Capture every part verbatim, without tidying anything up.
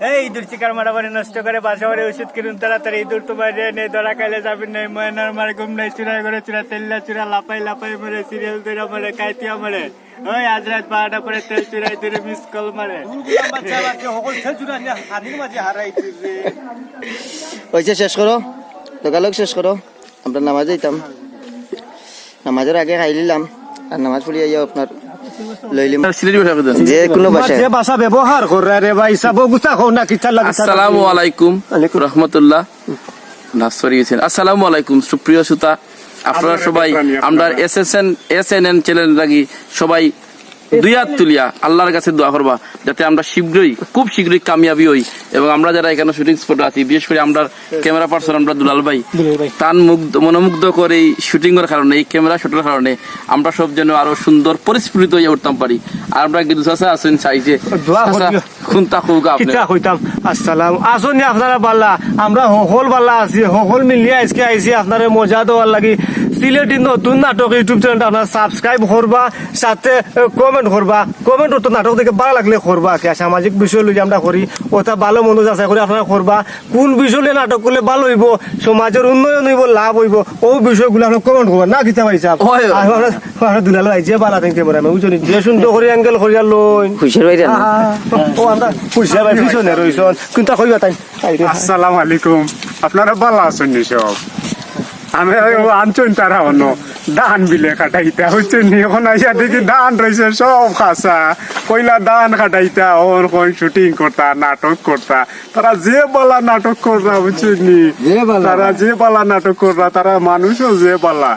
এই ইঁদুর শিকার মারা মানে নষ্ট করে বাসা বাড়ি ওষুধ কিনুন তাড়াতাড়ি। ইঁদুর তোমার রে নেই, ধরা খাইলে যাবেন নাই। ময়নার মারে ঘুম নাই, চুরার ঘরে চুরা, তেল্লা চুরা, লাপাই লাপাই মরে, সিরিয়াল ধরে মরে, কাইতিয়া মরে। ওই আজ রাত বারোটা পরে তেল চুরা ইঁদুরে মিস কল মারে। হইছে, শেষ করো, লগালগ শেষ করো। আমরা নামাজ যাইতাম, নামাজের আগে খাই নিলাম, আর নামাজ পড়ি আইয়া আপনার লইলিম। সিলেটি ভাষা কইতেন। যে কোনো ভাষায়। যে ভাষা ব্যবহার করে রে ভাই, সব গুস্তা কও না, কিচ্ছা লাগে। আসসালামু আলাইকুম রহমতুল্লাহ। না, সরি গেছেন। আসসালামু আলাইকুম, সুপ্রিয় শ্রোতা, আপনারা সবাই আমরা S S N, S N N channel লাগি সবাই দুই হাত তুলিয়া আল্লাহর কাছে দোয়া করবা, যাতে আমরা শীঘ্রই, খুব শীঘ্রই কামিয়াবি হই। এবং আমরা যারা এখানে শুটিং স্পটে আছি, বিশেষ করে আমরা ক্যামেরা পার্সন, আমরা দুলাল ভাই, দুলাল ভাই। তান মুগ্ধ, মনোমুগ্ধ করে এই শুটিংয়ের কারণে, এই ক্যামেরা শটের কারণে আমরা সব যেন আরো সুন্দর পরিস্ফুটিত হয়ে উঠতাম পারি। আর আমরা গেদু চাচা আছেন সাইডে, দোয়া চাচা, করিও। কোনটা কউক আপনি? কিতা কইতাম? আসসালাম, আছইন নি আপনারা বালা? আমরা হকল বালা আছি, হকল মিলিয়া আজকে আইছি আপনারে মজা দেওয়ার লাগি। সিলেটি নতুন নাটক YouTube চ্যানেলটা আপনারা সাবস্ক্রাইব করবা, সাথে কমেন্ট করবা। কমেন্ট তো নাটক দেখে বালা লাগলে করবা, কে সামাজিক বিষয় লইয়া আমরা করি, ওটা ভালো মন্দ যাচাই করে আপনারা করবা। কোন বিষয় লইয়া নাটক করলে ভালো হইব, সমাজের উন্নয়ন হইব, লাভ হইব, ও বিষয়গুলো আপনারা কমেন্ট করবা না, কিতা ভাই সাহেব? ওই, ওই। আর আমরা, আমরা দুলাল ভাই যে বালা থাকতে পারে, আমি বুঝি যে সুন্দর করে অ্যাঙ্গেল করিয়া লই। হুইশার ভাই জানো? আহা, ও আমরা হুইশার ভাই পিছনে রইছন, কিন্তু কইবা তাই। আসসালামু আলাইকুম, আপনারা বালা আছইন নি সব? আমি আনছইন তারা অন্য ধান বিলে কাটাইতা, বুঝছইন নি? এখন আইয়া দেখি ধান রইছে সব খাসা। কইলা ধান কাটাইতা, অখন কই শুটিং করতা, নাটক করতা। তারা যে বালা নাটক কররা, বুঝছইন নি? যে বালা। তারা যে বালা নাটক কররা, তারা মানুষও যে বালা,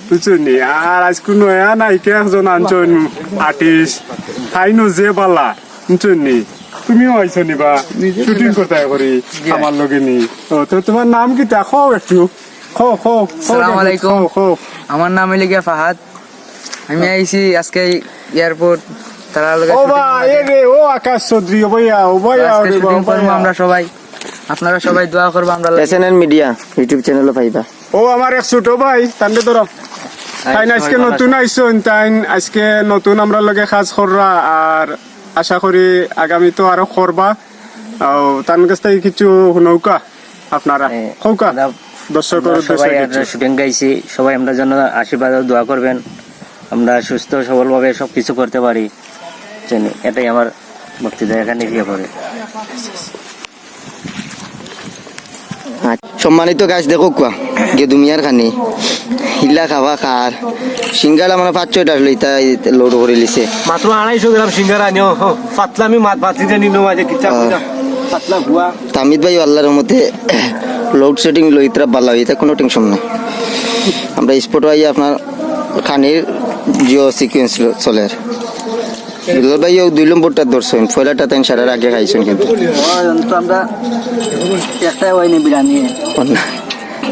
বুঝছইন নি? আর আইজকু নয়া নায়িকা একজন আনছইন, আর্টিস্ট, তাইনও যে বালা, বুঝছইন নি? তুমিও আইছো নি বা শুটিং করতে করি জি। আমার লগে নি? ও, তো তোমার নাম কিতা? কও একটু। কও, কও, কও, আসসালামু আলাইকুম। কও, কও। আমার নাম হইলে গিয়া ফাহাদ। আমি আইছি আজকে এয়ারপোর্ট, তারা লগে ও শুটিং বা, করবো। এ রে, ও আকাশ চৌধুরী, ও ভাইয়া, ও ভাইয়া, আজকে ওরে শুটিং বাবা, করবো ভাইয়া। আমরা সবাই। আপনারা সবাই দোয়া করবা আমরা লাগি। S N N media YouTube চ্যানেলও পাইবা। ও আমার এক ছোট ভাই, তানরে ধরো। তাইন আজকে নতুন আইছইন, তাইন আজকে নতুন আমরা লগে কাজ কররা, আর আশা করি আগামী তো আরো করবা। ও, তান কাছ থেকে কিছু হুনউক্কা আপনারা। হ্যাঁ, কউক্কা। আমরা, দর্শকর আমরা উদ্দেশ্যে সবাই কিছু। আমরা শুটিং গাইছি, সবাই আমরার জন্য আশীর্বাদ ও দোয়া করবেন, আমরা সুস্থ সবলভাবে সব কিছু করতে পারি, জানি, এটাই আমার বক্তৃতা এখানে গিয়ে পড়ে। আচ্ছা, সম্মানিত গাইস, দেখউক্কা, গেদু মিয়ার খানি, হিলা খাওয়া খার, সিঙ্গারা মানে পাঁচ ছয়টা আসলে ইতা লোড করি লিছে। মাত্র আড়াইশো গ্রাম সিঙ্গারা আনিও, হো, পাতলামি মাত পাতি জানি নো মাঝে কিচ্ছা আহ। কইরা, পাতলা ভুয়া। তামিদ ভাই আল্লাহর রহমতে লোড শেডিং লইতরা বালা হইতা, কোনো টেনশন নাই। আমরা স্পট আইয়া আপনার খানির জিও সিকোয়েন্স চলের। দুলাল ভাই, ও দুই নম্বরটা ধরছইন, পয়লাটা তাইন সারার আগে খাইছইন কিন্তু। ও, তো আমরা একটাই হয়নি বিরিয়ানি। ও না,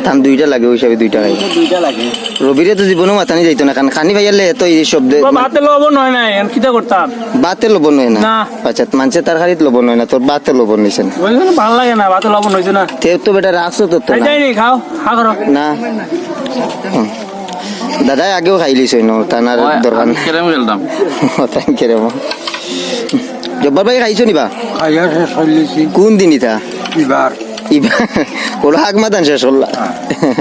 তান দুইটা লাগে, ওই হিসাবে দুইটা খাই। দুইটা লাগে। রবিরে তো জীবনও মাতানি যাইতো না, কারণ খানি ভাইয়ালে এত এই শব্দে ও, ভাতে লবণ হয় না, এখন কিতা করতাম? ভাতে লবণ হয় না? না। আচ্ছা, মানষে তরকারিত লবণ হয় না, তোর ভাতে লবণ হইছে না। ওই জন্য ভালো লাগে না, ভাতে লবণ হইছে না। তে তো বেটা রাখছো তো, তো তাই না। যাই নি, খাও, খা করো। না। হুম। দাদায় আগেও খাইলিছইন, তান আর ওই, দরকার আমি নাই। ক্যারাম খেলতাম। তাই ক্যারাম। জব্বার ভাই খাইছো নি বা? খাইয়া শেষ করলিছি। কোন দিন ইতা? ইবার। ইবার। ওরা হাক মাতান শেষ করলা। হ্যাঁ।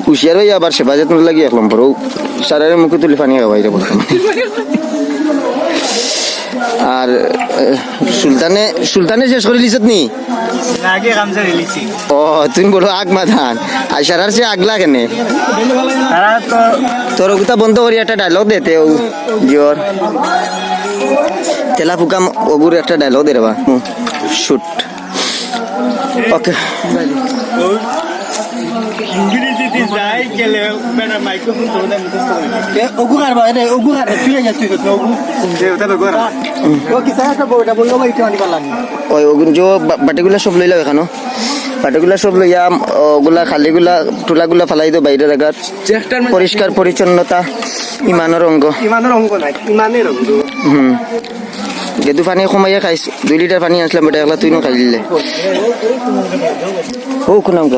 হুঁশিয়ার হইয়া আবার সেবা যত্ন লাগি এক নম্বর। ও সারারে মুখে তুলি পানি খাওয়াই রে বর্তমানে। আর, আহ, সুলতানে, সুলতানে শেষ করিলিছত নি? না, আগে কাম সারিলিছি। ও, তুমি বলো আগ মাথান। আর সারার সে আগলা কেনে? তারা তো তোর ওগুতা বন্ধ করি একটা ডায়লগ দেতে, ও, জিওর। তেলা ফুকাম ওগুর একটা ডায়লগ দে রে বা। হুম, শুট। ওকে। ইংরেজিতে যাই গেলে বেটা মাইক্রোফোন ধরে মুখস্থ করে। এ, ওগু কার বা, এ, ওগু কার বা, তুই যা, তুই যা, ওগু। এ, ওটা তো গোরা। ও কি সারা তো বউটা বললো, ভাই, কেউ আনি পারলাম না। ওই ওগুন যে বা-, বাটিগুলা সব লইলাও এখানো। বাটিগুলা সব লইয়া, ওগুলা খালিগুলা, টুলাগুলা ফালাই দাও বাইরে জায়গার। পরিষ্কার পরিচ্ছন্নতা, ইমানর অঙ্গ। ইমানর অঙ্গ নাই, ইমানের অঙ্গ। হুম। গেদু পানি কমাইয়া খাইস, দুই লিটার পানি আনছিলাম, বেটা একলা তুই নু খাই দিলে। ও, কোন অঙ্গ?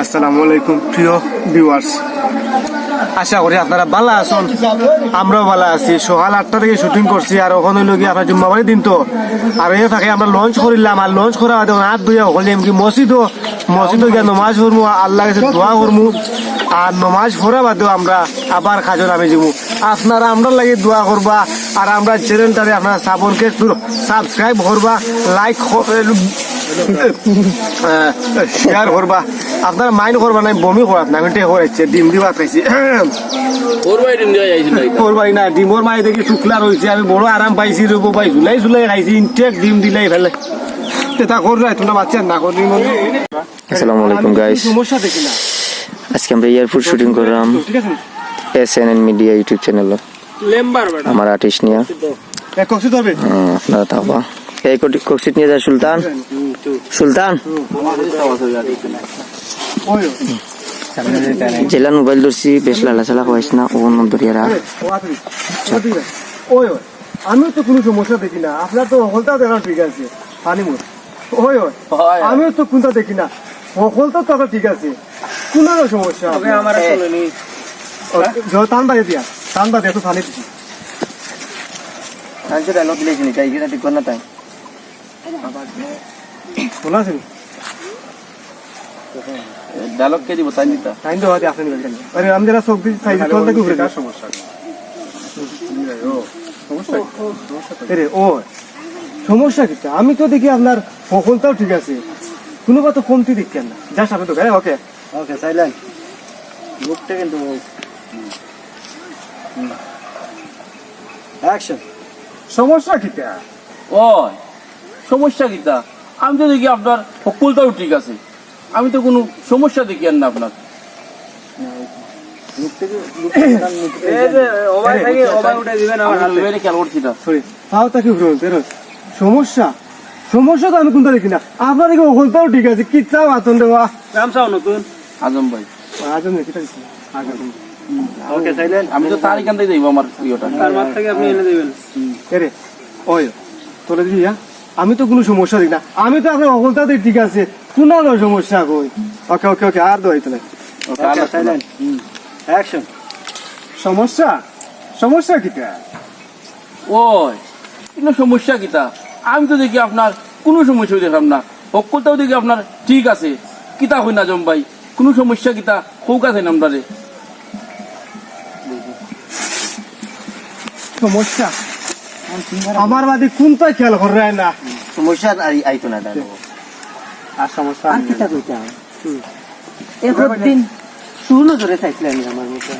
আসসালামু আলাইকুম প্রিয় ভিউয়ার্স, আশা করি আপনারা ভালা আছইন, আমরাও ভালা আছি। সকাল আটটা থাকি শুটিং করছি, আর অখন অইলো গিয়া আপনার জুম্মাবারি দিন তো, আর এর ফাঁকে আমরা লঞ্চ করিলাম, আর লঞ্চ করার বাদে অখন আত ধুইয়া অখন যাইমু গি মসজিদো, মসজিদো গিয়া নমাজ পড়মু, আল্লার গেছে দোয়া করমু, আর নমাজ পড়ার বাদেও আমরা আবার কাজো নামি যাইমু। আপনারা আমরার লাগি দোয়া করবা, আর আমরার চ্যানেলটারে আপনারা সাবনকে সাবস্ক্রাইব করবা, লাইক, শেয়ার করবা। আপনারা মাইন্ড করবা না, বমি করাত না, আমি টেকা করাইছে, ডিম দি ভাত খাইছি। ওর ভাই ডিম দিয়া যাইছিল না। ওর ভাই না, ডিমর মাঝে দেখি শুকলা রইছে, আমি বড় আরাম পাইছি রে ভাই, ঝুলাই ঝুলাই খাইছি, ইনটেক ডিম দিলাই ফেলে। এটা কর রায়, তোমরা বাচ্চা না কর। আসসালামু আলাইকুম গাইস, সমস্যা দেখি না। আজকে আমরা এয়ারপোর্ট শুটিং করলাম। ঠিক আছে। S N N media YouTube channel. লেম্বার বেটা। আমার আর্টিস্ট নিয়া। এ, কক্সি ধরবে? হুম, আপনারা থাকবা। এই কটি-, কক্সিত নিয়ে যায় সুলতান। হুম, তো। সুলতান। হুম, আমার কাছে তো আছে, আর কিছু নাই। ওই, ওই। জেলার মোবাইল ধরছি, বেশ লালা চালা কইস না, ও অন্য দরিয়ারা। আরে, ও আছে। ও ঠিক আছে। ওই, ওই। আমিও তো কোনো সমস্যা দেখি না, আপনার তো হকলতা দেখা ঠিক আছে। হানিমুন। ওই, ওই। হয়। আমিও তো কোনটা দেখি না, হকলতা তো আপনার ঠিক আছে। কোনো সমস্যা তবে আপনার। আমার আসলে নেই। ও, জ-, টান বাজে দিয়া, টান বাজে, একটু পানি দিছি। আমি তো ডায়লগ দিলে চিনি, তাই কিনা ঠিক কর না তাই। খোলা আছে নি? ডায়লগ কে দিব, তাই নিতা? তাই তো হয়তো আপনি নিবেন, জানি। আরে, আমি যারা চোখ দিচ্ছি, সাইজ খালি চলতে কি বলছি, ঘুরে কার সমস্যা? ও, সমস্যা কি? সমস্যা তো এরে, ও, সমস্যা কিতা? আমি তো দেখি আপনার হকলতাও ঠিক আছে, কোনো কত কমতি দেখি না। যা সামনে তো, হ্যাঁ, ওকে। ওকে, সাইলেন্ট। লুকটা কিন্তু হুম। হুম। অ্যাকশন। সমস্যা কিতা? ও, সমস্যা কিতা? আমি তো দেখি আপনার হকলতাও ঠিক আছে, আমি তো কোনো সমস্যা দেখি আর না আপনার। লুক থেকে, লুক থেকে তার মুখ থেকে এই যে, ও ভাই, এই, থাকি, ও ভাই, উঠে দিবেন আমার আমি হাতে। ওইবারে খেয়াল করছি না। সরি, পাও তাকে ঘুরো, বেরো। সমস্যা? সমস্যা তো আমি কোনটা দেখি না। আপনার এই হকলতাও ঠিক আছে, কিচ্ছাও আতন দেওয়া। গামছাও নতুন। আজম ভাই। আজম ভাই, কিতা দিচ্ছি? আজম। ওকে, সাইলেন্ট। আমি তো তার এখান থেকে যাইবো আমার ইয়েটা। তার মাঠ থেকে আপনি এনে দিবেন। এরে, ওই, তোরা দিদি, হ্যাঁ? আমি তো কোনো সমস্যা দেখি না। আমি তো আপনার হকলতাতেই ঠিক আছে। কোনো সমস্যা কই? ওকে, ওকে, ওকে, আর দোয়াই তোলে। ওকে, আর ওকে, লাগতো না। সাইলেন্ট। হুম। অ্যাকশন। সমস্যা? সমস্যা কিতা? ওই, ইনো সমস্যা কিতা? আমি তো দেখি আপনার কোনো সমস্যা দেখলাম না, হকলতাও দেখি আপনার ঠিক আছে। কিতা কই না আজম ভাই, কোনো সমস্যা কিতা? কউক আছে না আমরারে। সমস্যা? আমার বাদে কোনটা খেয়াল করে না? সমস্যা আর আইতো না, দাদা। আর সমস্যা আর আর কিতা নাই। কইতাম? হুম। একদিন চুলও ধরে চাইছিলাম আমার মতো।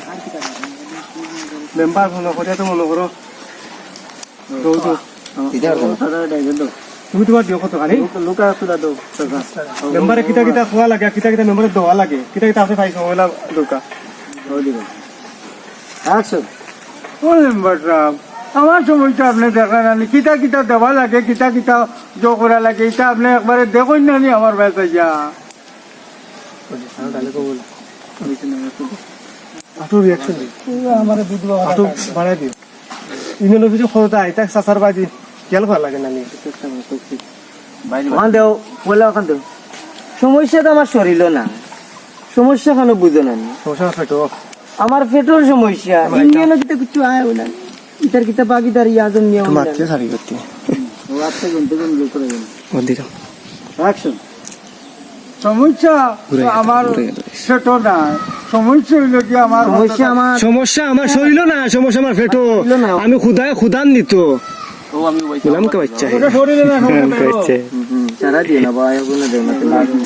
মেম্বার মনে করে তো মনে করো। দৌ, দৌ। দিতে পারবো না। দাদা, এটা একদম দৌ। তুমি তোমার দিও কত খানি? লুকা, লুকা আছে দাদা, দৌ। মেম্বারে কিতা কিতা খোয়া লাগে, কিতা কিতা মেম্বারে দেওয়া লাগে, কিতা কিতা আপনি পাইছো, ওগুলা দৌকা। ওই দিকে। অ্যাকশন। ও মেম্বার সাহেব, আমার সমস্যা আপনি দেখেন, আমি কিতা কিতা দেওয়া লাগে, কিতা কিতা জো করা লাগে, এটা আপনি একবারে দেখইন না নি আমার বাসায় যা। আটো রিয়াকশন দিও। আমারে বুঝবো। আটো বাড়াই দিও। ইমেল অফিসে খোঁজ দেয়, এটা সাসার বাজি। খেয়াল করা লাগে না নি? বাইরে ওখান দেও, বলে ওখান দেও। সমস্যা তো আমার শরীরও না। সমস্যা কেন বুঝো না নি? সমস্যা আমার পেটও। আমার পেটর সমস্যা। আমার এটা। ইন্ডিয়ানো কিতা কিছু আয় না। ইতার কিতা বাগিদার ইয়াজন নিয়ে তো মারতে সারি করতে। ও আজকে ঘুম থেকে উঠে করে দিন। ও দিল। অ্যাকশন। সমস্যা তো ঘুরে গেল, আমার ঘুরে গেল। পেটও না। সমস্যা হইল কি আমার সমস্যা আমার সমস্যা আমার শরীরও না, সমস্যা আমার পেটও। শরীরও না। আমি খুদায় খুদান দিত। ও আমি ওই গোলাম কে বাচ্চা হে। ওটা শরীরে না, গোলাম কে বাচ্চা হে। হুম, হুম। সারা দিও না ভাই, ওগুলো দেও না, তুমি।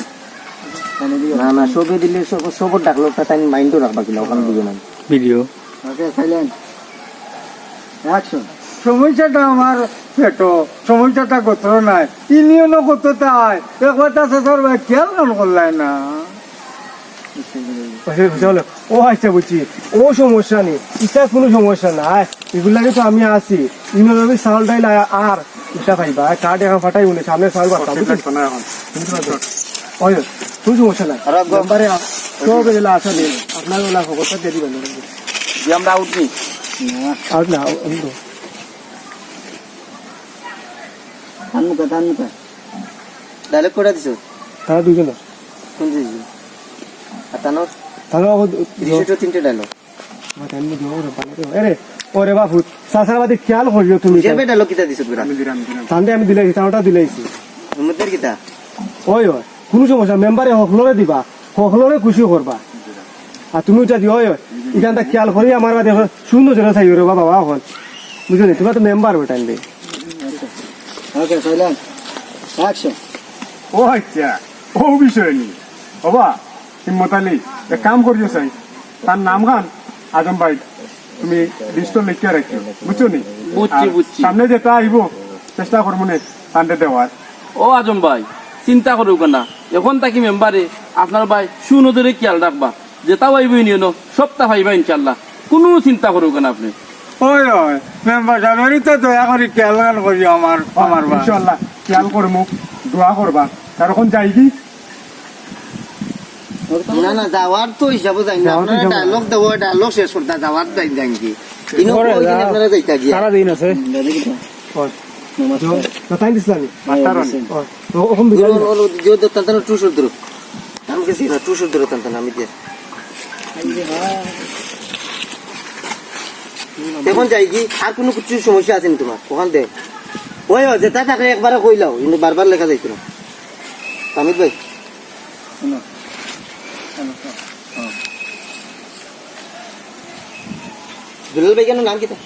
না, না, সবে দিলে সব, সবর ডাকলো, তা তাই মাইন্ডও রাখবা কিনা, ওখানে দিও না। ভিডিও। ওকে, সাইলেন্ট। অ্যাকশন। সমস্যাটা আমার পেটো, সমস্যাটা গোত্র নাই, ইউনিয়নও গোত্র তাই, একবার তা শেষর ভাই খেয়াল কেন করলাই না? বুঝলে, বুঝলে। ও আচ্ছা বুঝছি, ও সমস্যা নেই, ইটা কোনো সমস্যা নাই। এগুলাকে তো আমি আছি, ইউনিয়নর চাউল ডাইল আ-, আর ইটা খাইবা, আর কার্ড এখন ফাটাই উনি সামনে চাউল বাড়তাম, বুঝলি? বুঝতে পারছো? ওই, কোনো সমস্যা নাই। আর একবার নাম্বারে আ-, সব এগুলা আসা নেই, আপনার ওলা খবরটা দিয়ে দিবেন। জি, আমরা আউট নেই। আউট না, আউট না। ধান মুখা, ধান মুখা। ডায়লগ কয়টা দিছো? তারা দুইজন। কোন দুইজন? আর তানোর? তারা আবার দু-, রিসোর্টও তিনটে ডায়লগ। মাথা এমনি দিয়ে ওরে বাবা রে। এরে, ওরে বাপু, চাচার বাদে খেয়াল করিও তুমি। বুঝে বে ডায়লগ কিতা দিছো তোরা? আমি দিলাম, দিলাম। তানরে আমি দিলাইছি, তার ওটা দিলাইছি। মুদ্দের কিতা? ওই, ওই, কোনো সমস্যা, মেম্বারে হকলরে দিবা, হকলরে খুশি করবা। আর তুমি ওটা দিও, ওই, ওই, এখানটা খেয়াল করি আমার বাদে সুন্দর জোরে চাইও রে বাবা, বাবা, এখন। বুঝলি, তোমরা তো মেম্বার ওটা আনবে। ওকে, সাইলেন্ট। অ্যাকশন। ও আচ্ছা, ও বিষয় নি। বাবা, হিম্মত আলী, এক কাম করিও চাই। তার নাম খান আজম ভাই, তুমি লিস্টো লিখিয়া রাখিও, বুঝছো নি? বুঝছি, আর বুঝছি। সামনে যেটা আইবো, চেষ্টা করবো নে, তানরে দেওয়ার। ও আজম ভাই, চিন্তা করুক না, এখন থাকি মেম্বারে আপনার ভাই সুনজরে খেয়াল রাখবা। যেটা পাইব ইউনিয়নও, সবটা পাইবা ইনশাল্লাহ, কোনো চিন্তা করুক না আপনি। ওই, ওই, মেম্বার সাহেব, এরই তো দয়া করি খেয়াল খান করি আমার, আমার বা। ইনশাল্লাহ, খেয়াল করমু, দোয়া করবা। তার এখন যাই কি? না, না, যাওয়ার তো হিসাবও যাই না। যাওয়ার তো আপনারা হিসাবও ডায়লগ দেবো, ডায়লগ শেষ করতা, যাওয়ার যাই, যাই কি? ইনো করে কই দিন যা। আপনারা যাইতা গিয়া। সারা দিন আছে। ওই। নমস্কার। তো, তো তাই দিছিলাম আমি। মাস্টার হ্যাঁ, আনি। দিছেন। ওই, তো ওখান দূর, ভিতরে ওর, ওর, যে দূর, তান তান টুসুর দূর। আমি গেছি না, টুসুর দূর, তান তান আমি দিয়ে। এখন যাই কি? আর কোনো কিছু সমস্যা আছে নি তোমার? ওখান দে। ওই, ওই, যেটা থাকলে একবারে কইলাও, কিন্তু বারবার লেখা যাইতো না। তামিদ ভাই। দুলাল ভাই, কেন নাম কিতা?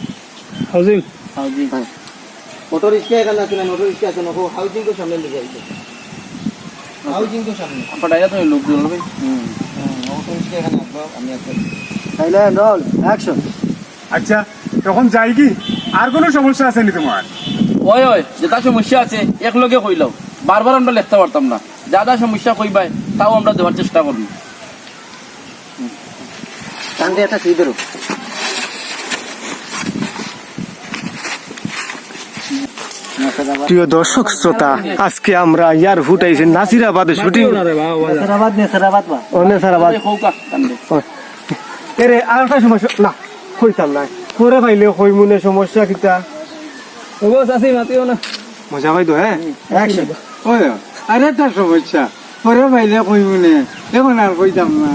হাউজিং। হাউজিং। হ্যাঁ। অটো রিক্সা এখানে আছে না, অটো রিক্সা আছে না, ও হাউজিং তো সামনে লেগে আছে। হাউজিং তো সামনে। আপনার ডাইরা তো লোক দুলাল ভাই। হুম। হ্যাঁ, অটো রিক্সা এখানে আসবো, আমি আসবো। Silent, roll, action. আচ্ছা, তখন যাই কি? আর কোনো সমস্যা আছে নি তোমার? ওই, ওই, যেটা সমস্যা আছে, এক লগে কইলাও। বারবার আমরা লিখতে পারতাম না। যা যা সমস্যা কইবায়, তাও আমরা দেওয়ার চেষ্টা করবো। কান্দে একটা সেই ধরো। প্রিয় দর্শক শ্রোতা, আজকে আমরা এয়ারপোর্ট আইছি নাসিরাবাদে শুটিং। নাসিরাবাদ, নাসিরাবাদ বা। ও, নাসিরাবাদ। আরে, কউকা, কান্দে। ও। এরে, আর একটা সমস্যা, না, কইতাম না। পরে পাইলে কইমুনে, সমস্যা কিতা? ও, চাচি, মাতিও না। মজা পাই তো, হ্যাঁ? অ্যাকশন। ওই, আরে একটা সমস্যা। পরে পাইলে কইমুনে, এখন আর কইতাম না।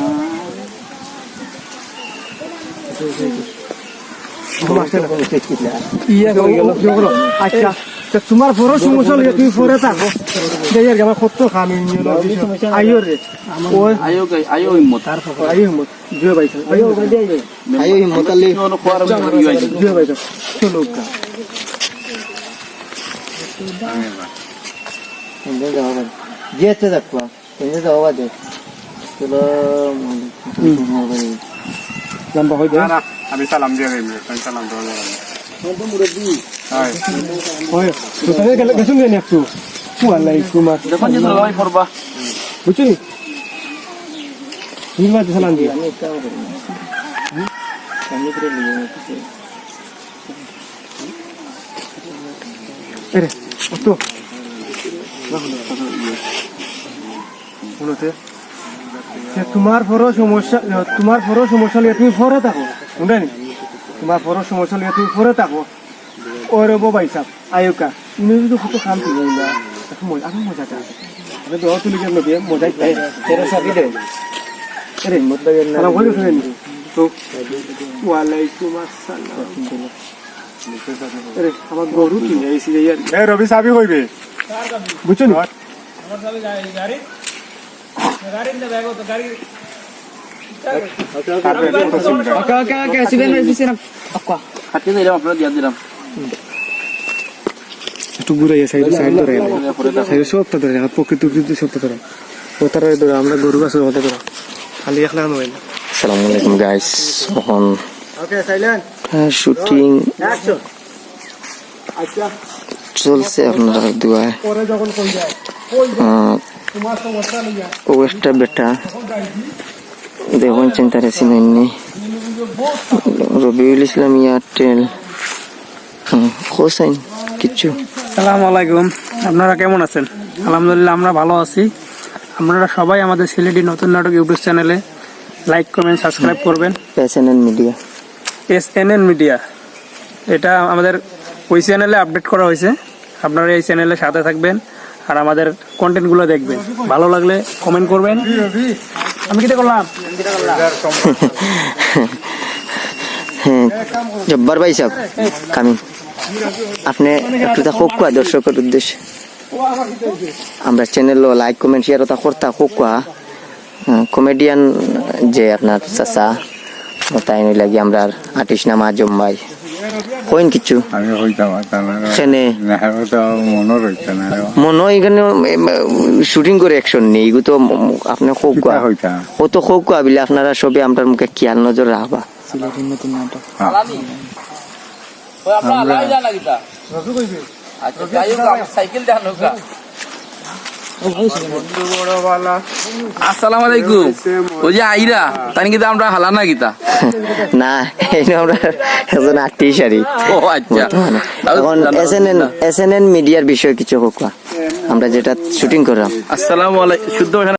ইয়া, ইয়া, ইয়া, ইয়া। আচ্ছা, তা তোমার বড় সমস্যা লইয়া তুমি পরে থাকো। যাই আর কি, আমার কত কাম ইঞ্জিন অফিসে। আইও রে। ওই। আইও গাই, আইও হিম্মত। আইও হিম্মত। জুয়ে ভাই, আইও। আইও হিম্মত আলী। জুয়ে ভাই, চলো। যেতে দেখবা। এই যে যাও বাদে। আসসালামু আলাইকুম। হুম। লম্বা হয়ে যায়। না, না, আমি সালাম দিয়ে দিই, আমি সালাম দিয়ে দিই। হয়। ওই, তো তাহলে গেলে, গেছুন জানি একটু। ওয়ালাইকুম আসসালাম। যখন যে ভাই পড়বা। বুঝছো নি? নির্বাচন সালাম দিয়ে। এরে, অত। শুনোতে, যে তোমার বড় সমস্যা, তোমার বড় সমস্যা লইয়া তুমি পরে থাকো, বুঝলে নি? তোমার বড় সমস্যা লইয়া তুমি পরে থাকো। ওই রবো ভাই সাহেব, আয়ুকা, উনি যদি কত কাম দিবেন না, একটু মজা, আরো মজা চান। আমি তো অত লিখে নদী, মজাই চাই। তেরো সাবি দেও। আরে, মত লাগে না। সালাম আলাইকুম। তো, ওয়ালাইকুম আসসালাম। আরে, আমার গরু তুই আইসি রে ইয়ার। এ, রবি সাবি কইবে। বুঝছো নি? আমার সাথে গাড়ি, গাড়ি, গাড়ি নিয়ে ব্যাগ হতো, গাড়ি। ওকে, ওকে, ওকে, ওকে, সিজন হয়ে দিছে না। আক্কা। হাতে দিলাম, আপনারা দিয়ে দিলাম। একটু ঘুরাইয়া সাইডে, সাইড ধরে। সাইডে সবটা ধরে, হাত পকেট টুকেট সবটা ধরে। ও তারা ধরে, আমরা গরু আছে, ওটা ধরে। খালি একলা নয় না। আসসালামু আলাইকুম, গাইস। এখন, ওকে, সাইলেন্ট। হ্যাঁ, শুটিং। অ্যাকশন। আচ্ছা। চলছে আপনারা দোয়ায়। পরে যখন কই যায়, কই যায়? আহ, তোমার সমস্যা নেই আর। ও একটা বেটা। তখন যাই কি? দেখুন, চিন্তারে চিনেননি। রবিউল ইসলাম এয়ারটেল। হুম, হোসেন, কিচ্ছু। আসসালামু আলাইকুম, আপনারা কেমন আছেন? আলহামদুলিল্লাহ, আমরা ভালো আছি। আপনারা সবাই আমাদের সিলেটি নতুন নাটক YouTube চ্যানেলে লাইক, কমেন্ট, সাবস্ক্রাইব করবেন। S N N media. S N N media, এটা আমাদের ওই চ্যানেলে আপডেট করা হয়েছে। আপনারা এই চ্যানেলের সাথে থাকবেন। আর আমাদের কন্টেন্টগুলো দেখবেন। ভালো লাগলে কমেন্ট করবেন। আমি কিতা করলাম? হ্যাঁ, জব্বার ভাই সাহেব, কামিং। আপনি একটু তা কউক্কা দর্শকর উদ্দেশ্যে। আমরা চ্যানেল লাইক, কমেন্ট, শেয়ার ওতা করতা কউক্কা। কমেডিয়ান যে আপনার চাচা, তাইন অইলা গি আমরার আর্টিস্ট নাম আজম ভাই। কইন কিছু? আমি কইতাম পারতাম না। কেনে? না, ওটা মনে রইছে না। মনো অয় ইখানো শুটিং করে অ্যাকশন নেই, ইগু তো আপনি কউক্কা। কিতা কইতাম? ও তো কউক্কা বিলে আপনারা সবে আমরার মুখে খিয়াল নজর রাখবা। সিলেটের নতুন নাটক। হ্যাঁ। ওই, আমরা হালাই জানা কিতা? আচ্ছা, যাই হোক, আমার সাইকেল দেখানো কা। ও ভাই, সিলেট। বন্ধু বড় বালা। আসসালামু আলাইকুম। ওই যে আইরা, তাই কিন্তু আমরা হালা না কিতা? না, এই যে আমরা একজন আর্টিস্ট আরি। ও আচ্ছা। এখন S N N, S N N মিডিয়ার বিষয়ে কিছু কউক্কা, আমরা যেটা শুটিং করলাম। আসসালামু আলাইকুম। শুদ্ধ ভাষা